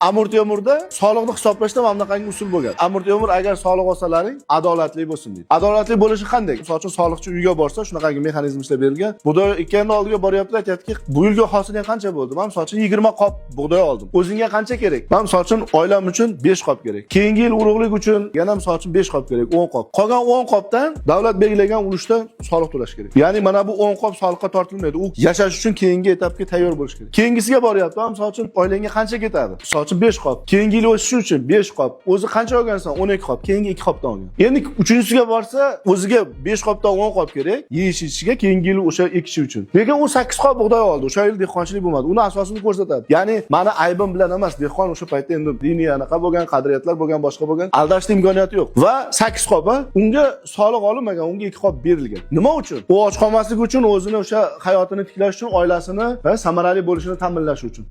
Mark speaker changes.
Speaker 1: Amir Temurda soliqni hisoblashda mana bunaqangi usul bo'lgan. Amir Temur agar soliq olsalaring, adolatli bo'lsin deydi. Adolatli bo'lishi qanday? Misol uchun, soliqchi uyga borsa, shunaqangi mexanizm ishlab berilgan. Bug'doy ekkanda oldiga boryapti, aytyaptiki, bu yilgi hosiling qancha bo'ldi? Men, misol uchun, 20 qop bug'doy oldim. O'zingga qancha kerak? Men, misol uchun, oilam uchun 5 qop kerak. Keyingi yil urug'lik uchun yana, misol uchun, 5 qop kerak, 10 qop. Qolgan 10 qopdan davlat belgilagan ulushdan soliq to'lash kerak. Ya'ni mana bu 10 qop soliqqa tortilmaydi. U yashash uchun keyingi etapga tayyor bo'lish kerak. Keyingisiga boryapti, misol uchun, oilangga qancha ketadi? Misol uchun, 5 qop. Keyingi yil o'sishi uchun 5 qop. O'zi qancha olgansan? 12 qop. Keyingi 2 qopdan olgan. Endi uchinchisiga borsa, o'ziga 5 qopdan 10 qop kerak, yeyish ichishiga, keyingi yil o'sha ekishi uchun. Lekin u 8 qop bug'doy oldi. O'sha yil dehqonchilik bo'lmadi. Uni asosini ko'rsatadi. Ya'ni mani aybim bilan emas, dehqon o'sha paytda endi diniy anaqa bo'lgan, qadriyatlar bo'lgan, boshqa bo'lgan, aldashni imkoniyati yo'q. Va 8 qop, unga soliq olinmagan, unga 2 qop berilgan. Nima uchun? U och qolmasligi uchun, o'zini o'sha hayotini tiklash uchun, oilasini samarali bo'lishini ta'minlash uchun.